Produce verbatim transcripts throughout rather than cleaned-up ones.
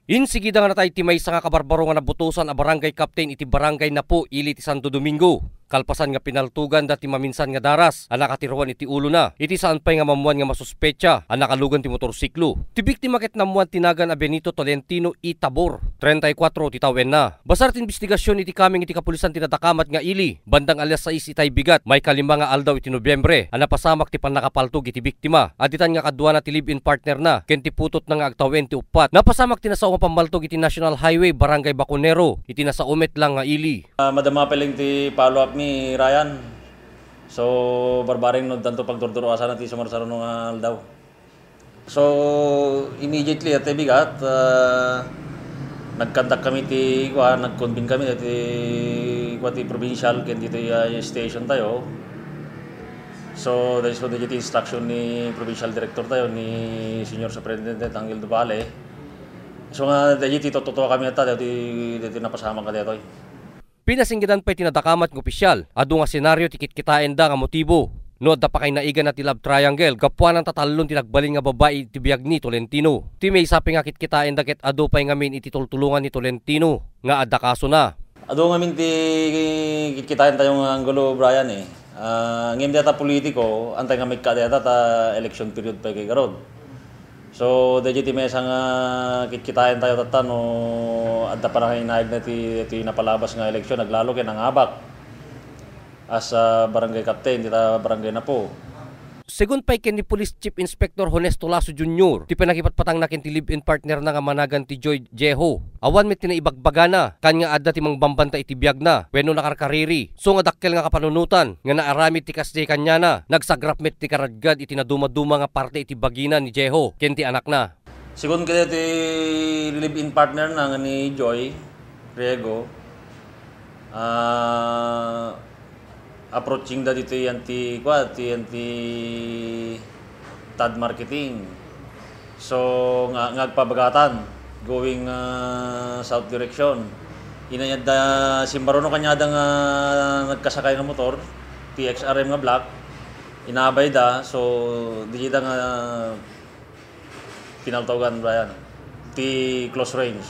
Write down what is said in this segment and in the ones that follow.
Insigida nga natay ti maysa nga kabarbaro nga nabutosan a barangay captain iti Barangay Napo, Ili ti Santo Domingo. Kalpasan nga pinaltoganda ti maminsan nga daras a nakatiruan iti ulona, iti saan pay nga mammuan nga masuspetsa a nakalugan ti motorsiklo. Ti biktima ket nammuan ti nagan a Benito Tolentino Itabor, treinta y cuatro ti tawenna. Basar ti imbestigasion iti kameng iti kapulisan ti nadakamat nga ili, bandang alas sais itay bigat, maikalima nga aldaw iti Nobyembre, a napasamak ti pannakapaltog iti biktima. Additan nga kaduana ti live-in partnerna ken ti putotna nga agtawen ti uppat. Napasamak ti nasao nga pammaltog iti National Highway, Barangay Baconero, iti nasao met lang nga ili. Ah, madama pay laeng ti follow-up mi, Ryan. So, barbareng no addanto pagdurduruasan ti sumarsaruno nga aldaw. So, immediately, iti bigat, ah, nagkandak kami ti, kua, nag-convene kami ti, kua, ti provincial ken ditoy, ah, station tayo. So, dahil so, dagiti instruction ni provincial director tayo, ni Senior Superintendent Angel Duvale. So, nga, dagiti tututua kami ata, dagiti, dagiti napasamak nga daytoy. Pinasinggedan pay ti nadakamat nga opisyal, adu nga senaryo ti kitkitaenda nga motibo. No adda pakainaigana ti love triangle, gapuanan ta tallon ti nagbalin nga babai iti biag ni Tolentino. Ti maysa pay nga kitkitaenda ket adu pay ngamin iti tultulongan ni Tolentino nga adda kasona. Adu ngamin ti kitkitaentayo nga anggulo, Brian, eh. Ah, ngem dayta politiko, antay nga maikkat dayta ta election period pay kay garud. So, daydi ti maysa nga kitkitaentayo tatta no adda pannakainaigna ti, ti napalabas nga eleksyon, aglalo ken nangabak as a barangay captain dita Barangay Napo. Segun pay ken ni Police Chief Inspector Honesto Lasso Junior, ti pannakipatpatangna ken ti live-in partnerna nga managan ti Joy Jeho, awan met ti naibagbagana, kaan nga adda ti mangbambanta iti biagna wenno nakarkariri. So nga dakkel nga kapanunotan nga naaramid ti kasdiay kaniana, nagsagrap met ti karadgad iti nadumaduma nga parte iti bagina ni Jeho ken ti anakna. Segun kadaytoy live-in partnerna nga ni Joy Riego, ah, approachingda ditoy anti, kua, ti anti Tad Marketing. So, nga, nga agpabagatan, going, ah, south direction. Inayadda, simmaruno kaniada nga nagkasakay nga motor, ti X R M nga black, inabayda, so, dida nga pinaltogan, Brian, ti close range.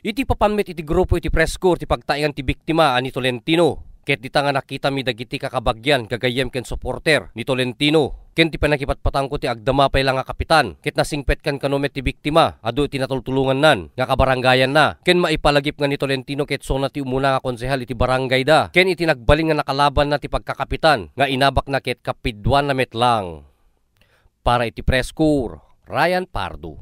Iti papanmet iti grupo iti press corps ti pagtaengan ti biktima a ni Tolentino. Ket dita nga nakitami dagiti kakabagian, gagayyem ken supporter ni Tolentino. Ken ti pannakipatpatangko ti agdama pay la nga kapitan, ket nasingpet kankano met ti biktima, adu iti natultulongannan nga kabarangayanna. Ken maipalagip nga ni Tolentino ket sona ti umuna nga konsehal iti barangayda, ken iti nagbalin nga nakalabanna ti pagkakapitan nga inabakna ket kapiduanna met lang. Para iti press corps, Ryan Pardo.